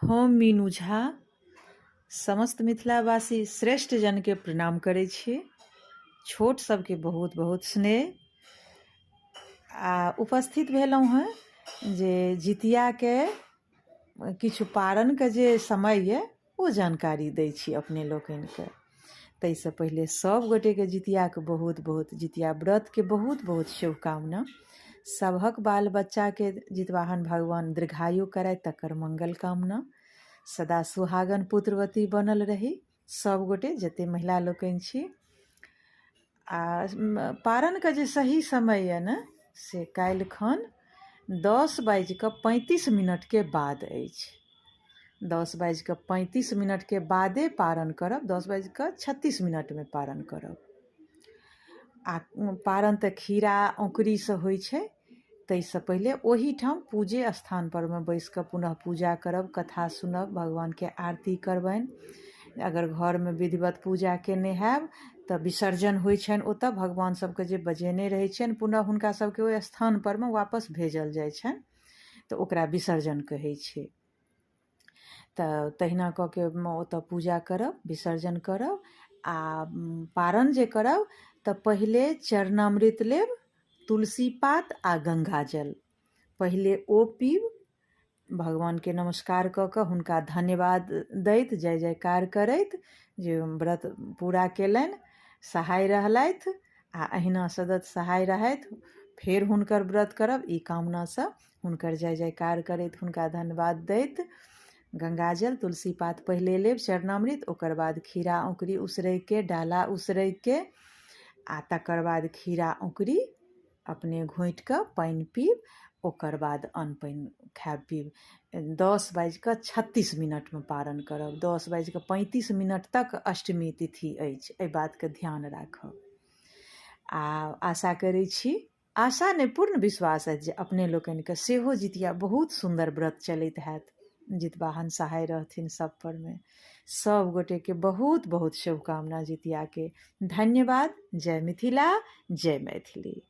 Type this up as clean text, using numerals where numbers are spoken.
हम मीनू झा समस्त मिथिलावासी श्रेष्ठ जनके प्रणाम करै छी। छोट सबके बहुत बहुत स्नेह। आ उपस्थित भेलहुँ हँ जे जितियाके किछु पारणके जे समय यऽ ओ जानकारी दै छी अपने लोकनिके। ताहिसँ पहिले सभ गोटेके जितियाके बहुत बहुत जितिया व्रतके बहुत बहुत शुभकामना। सभक बाल बच्चाके जितवाहन भगवान दीर्घायु करथि तकर मंगल कामना। सदा सुहागन पुत्रवती बनल रही सभ गोटे जते महिला लोकनि छी। आ पारणके जे सही समय यऽ ने से काल्हि खन 10 बाजि कऽ 35 मिनटके बाद अछि। 10 बाजि कऽ 35 मिनटके बादे पारण करब। 10 बाजि कऽ 36 मिनटमे पारण करब। आ पारण तऽ खीरा औंकुरीसँ होइ छै, ताहिसँ पहिले ओहिठाम पूजे स्थान परमे बैस कऽ पुनः पूजा करब, कथा सुनब, भगवानके आरती करबनि। अगर घरमे विधिवत पूजा केने हैब तऽ विसर्जन होइ छनि ओतऽ भगवान सबके जे बजेने रहै छियनि पुनः हुनका सबके ओहि स्थान परमे वापस भेजल जाइ छनि, तऽ ओकरा विसर्जन कहै छै। तऽ तहिना कऽ के ओतऽ पूजा करब, विसर्जन करब। आ पारण जे करब तऽ पहिले चरणामृत लेब, तुलसी पात आ गङ्गाजल पहिले ओ पीब, भगवानके नमस्कार कऽ कऽ हुनका धन्यवाद दैत जय जयकार करैत जे व्रत पूरा केलनि, सहाय रहलथि आ अहिना सदत सहाय रहथि, फेर हुनकर व्रत करब ई कामनासँ हुनकर जय जयकार करैत हुनका धन्यवाद दैत गङ्गाजल तुलसी पात पहिले लेब चरणामृत, ओकर बाद खीरा औंकुरी उसरैगके, डाला उसरैगके आ तकर बाद खीरा औंकुरी अपने घोँटि कऽ पानि पीब, ओकर बाद अन्न पानि खायब पीब। 10 बाजि कऽ 36 मिनटमे पारण करब। 10 बाजि कऽ 35 मिनट तक अष्टमी तिथि अछि, एहि बातके ध्यान राखब। आ आशा करै छी, आशा नहि पूर्ण विश्वास अछि जे अपने लोकनिके सेहो जितिया बहुत सुन्दर व्रत चलैत हैत। जितवाहन सहाय रहथिन सब परमे। सब गोटेके बहुत बहुत शुभकामना जितियाके। धन्यवाद। जय मिथिला, जय मैथिली।